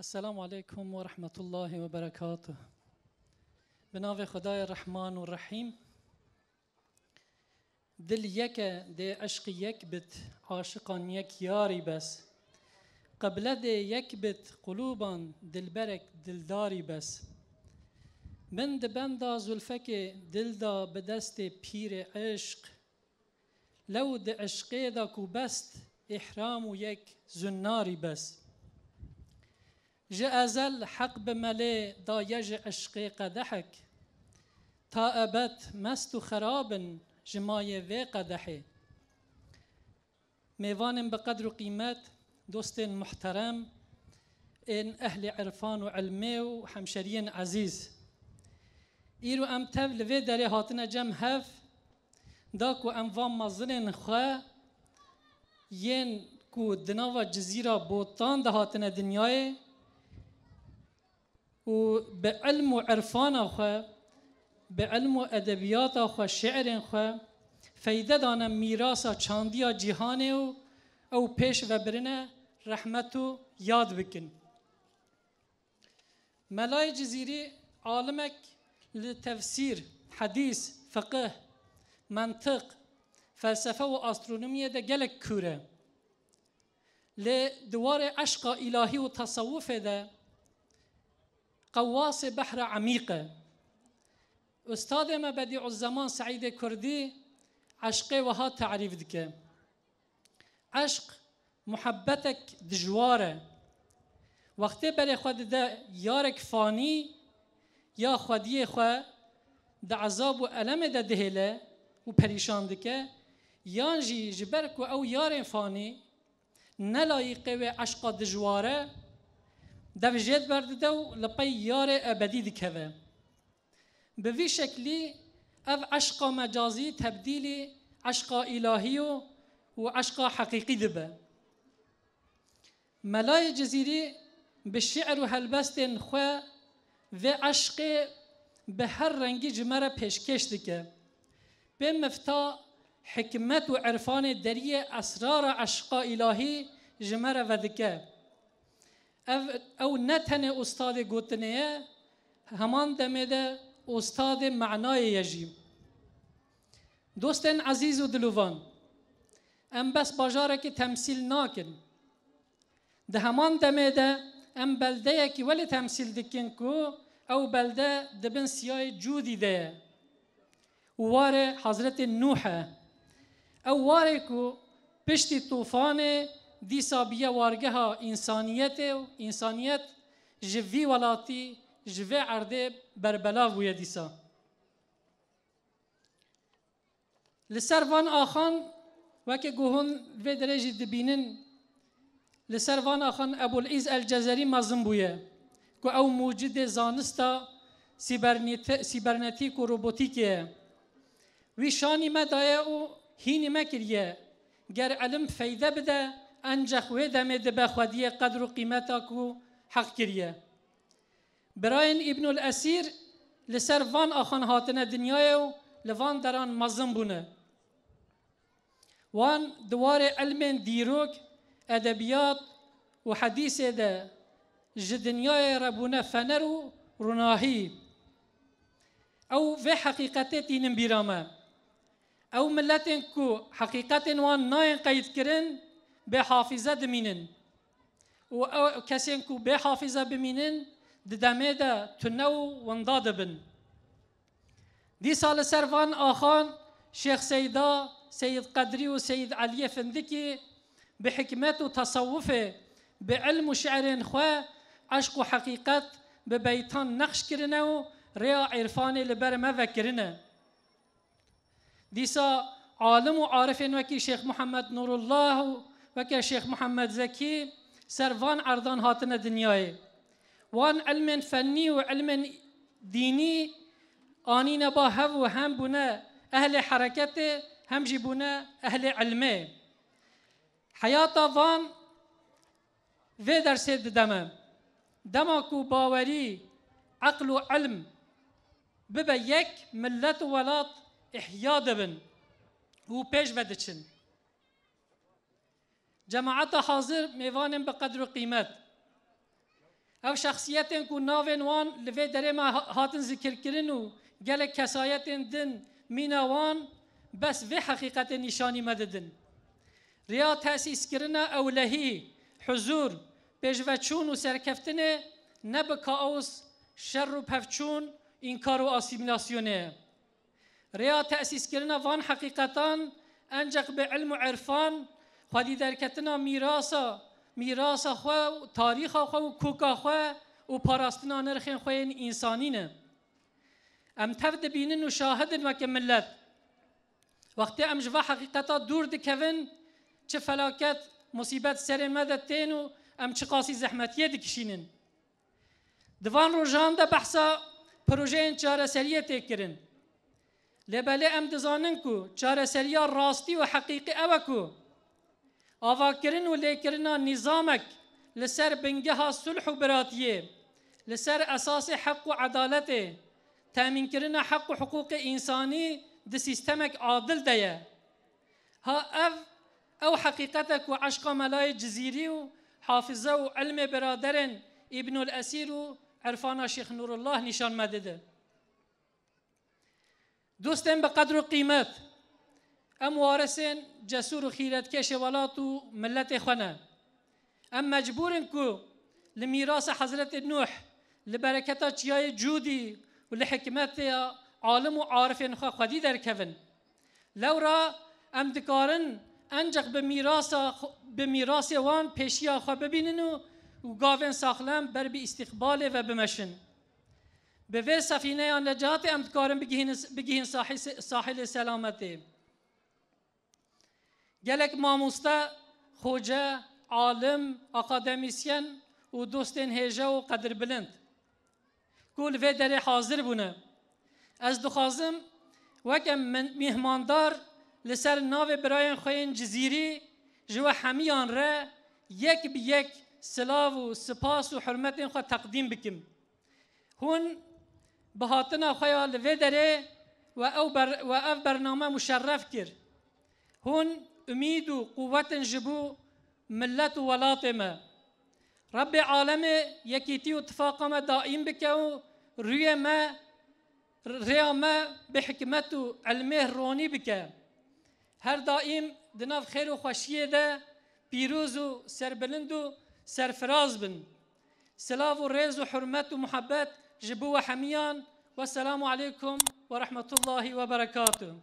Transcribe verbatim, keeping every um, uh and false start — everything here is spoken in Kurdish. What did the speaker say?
Esselamu aleykum ve rahmetullahi ve berekatuh. Bi navê Xwedayê Rehman û Rehîm. Dil yek e, dê eşqî yek bit, aşiqan yek yarî bes. Qible dê yek bit, qulûban dilberek dildarî bes. Min di benda zulfekê dil da bi destê pîrê eşq. Lew di eşqê de ku best, îhram û yek zunnarî bes. Ji ezel heq bi melê daye ji eşqê qedehek. Ta ebed mest û xerab in ji mayê vê qedehê. Mêvanên bi qedr û qîmet, dostên muhterem, ên ehlê irfan û ilmê û hemşeriyên ezîz. Îro em tev li vê derê hatine cem hev, da ku em van mezinên xwe yên ku di nava Cizîra Botan de hatine dinyayê û bi ilm û irfana xwe, bi ilm û edebiyata xwe, şiirên xwe feyde dane mîrasa çandiya cîhanê û ew pêş ve birine rehmet û yad bikin. Melayê Cizîrî alimek li tefsîr, hedîs, fiqih, mentiq, felsefe û astronomiyê de gelek kûr e. Lê di warê eşqa îlahî û tesewufê de qewasê behra emîq e. Ustadê me Bedîuzzeman Seîdê Kurdî eşqê wiha tarîf dike. Eşq muhebbetek dijwar e. Wextê berê xwe dide yarek fanî, ya xwediyê xwe di ezab û elemê de dihêle û perîşan dike, yan jî ji ber ku ew yarên fanî ne layîqê wê eşqa dijwar e, dev jê berdide û li pey yarê ebedî dikeve. Bi vî şeklî ev eşqa mecazî tebdîlî eşqa îlahî û, û eşqa heqîqî dibe. Melayê Cizîrî bi şiir û helbestên xwe vê eşqê bi her rengî ji me re pêşkêş dike. Pê mifta hikmet û irfanê deriyê esrara eşqa îlahî ji me re vedike. Ev, ew ne tenê ustadê gotinê ye, heman demê de ustadê manayê ye jî. Dostên ezîz û dilovan, em bes bajarekî temsîl nakin. Di heman demê de em beldeyekî welê temsîl dikin ku ew belde di bin siyayê cûdî de ye. Û warê Hezretê Nûh e. Ew warê ku piştî tufanê dîsa bûye wargeha însaniyetê û însaniyet ji vî welatî, ji vê erdê berbelav bûye dîsa. Li ser van axan, weke ku hûn vê derê jî dibînin, li ser van axan Ebûl Îz El Cezerî mezin bûye, ku ew mucidê zanista sîbernîte-, sîbernetîk û robotîkê ye. Wî şanî me daye û hînî me kiriye. Ger elim feyde bide, encex wê demê dibe xwediyê qedr û qîmeta ku heq kiriye. Birayên Îbnul Esîr li ser van axan hatine dinyayê û li van deran mezin bûne. Wan di warê ilmên dîrok, edebiyat û hedîsê de ji dinyayê re bûne fener û ronahî. Ew vê heqîqetê tînin bîra me. Ew miletên ku heqîqetên wan nayên qeydkirin, bê hafîze dimînin. Û ew kesên ku bê hafîze bimînin, di demê de tune û winda dibin. Dîsa li ser van axan Şêx Seyda, Seyid Qedrî û Seyid Eliyê Findikî bi hikmet û tesewufê, bi ilm û şi'rên xwe eşq û heqîqet bi beytan neqş kirine û rêya îrfanê li ber me vekirine. Dîsa alim û arifên wekî Şêx Muhammed Nurullah û weke Şêx Muhammed Zekî ser van erdan hatine dinyayê. Wan ilmên fennî û ilmên dînî anîne ba hev û hem bûne ehlê hereketê, hem jî bûne ehlê ilmê. Heyata van vê dersê dide me. Dema ku bawerî, eql û ilm bibe yek, milet û welat ihya dibin û pêş ve diçin. Cemaeta hazir, mêvanên bi qedr û qîmet. Ew şexsiyetên ku navên wan li vê derê me ha-, hatin zikirkirin û gelek kesayetên din mîna wan, bes vê heqîqetê nîşanî me didin. Rêya tesîskirina ewlehî, huzûr, pêşveçûn û serkeftinê ne bi kaos, şer û pevçûn, înkar û asîmîlasyonê ye. Rêya tesîskirina van heqîqetan enceq bi ilm û irfan, xwedî derketina mîrasa, mîrasa xwe û tarîxa xwe û koka xwe û parastina nirxên xwe yên însanî ne. Em tev dibînin û şahid in weke milet. Wextê em ji va heqîqeta dûr dikevin, çi felaket, musîbet serê me de tên û em çiqasî zehmetiyê dikişînin. Di van rojan de behsa projeyên çareseriyê tê kirin. Lê belê em dizanin ku çareseriya rastî û heqîqî ew e ku avakirin û lêkirina nîzamek li ser bingeha sulh û biratiyê, li ser esasê heq û edaletê, temînkirina heq û hiqûqê însanî di sîstemek adil de ye. Ha ev, ew heqîqet e ku eşqa melayê Cizîrî û hafize û ilmê biraderên Îbnul Esîr û irfana Şêx Nûrullah nîşan me dide. Dostên bi qedr û qîmet, em warisên cesûr û xîretkêşê welat û miletê xwe ne. Em mecbûr in ku li mîrasa Hezretê Nuh, li bereketa çiyayê Cûdî û li hikmeta alim û arifên xwe xwedî derkevin. Lewra em dikarin enceq bi mîrasa xwe, bi mîrasê wan pêşiya xwe bibînin û, û gavên saxlem ber bi îstîqbalê ve bimeşin. Bi vê sefîneya necatê em dikarin bigihîn, bigihîn sahî-, sahilê selametê. Gelek mamoste, xoce, alim, akademîsyen û dostên hêja û qedirbilind ku li vê derê hazir bûne. Ez dixwazim weke min-, mîhmandar li ser navê birayên xwe yên Cizîrî ji we hemiyan re yek bi yek silav û spas û hurmetên xwe teqdîm bikim. Hûn bi hatina xwe ya li vê derê we ew ber-, we ev bername muşerref kir. Hûn umîd û quwet in ji bo millet û welatê me. Rebbê alemê yekîtî û tifaqa me daîm bike û rûyê me, rêya me bi hikmet û ilmê ronî bike. Her daîm di nav xêr û xweşiyê de pîroz û serbilind û serfiraz bin. Silav û rêz û hurmet û muhebbet ji bo we hemiyan. Wesselamu aleykum we rahmetullahi we berekatuh.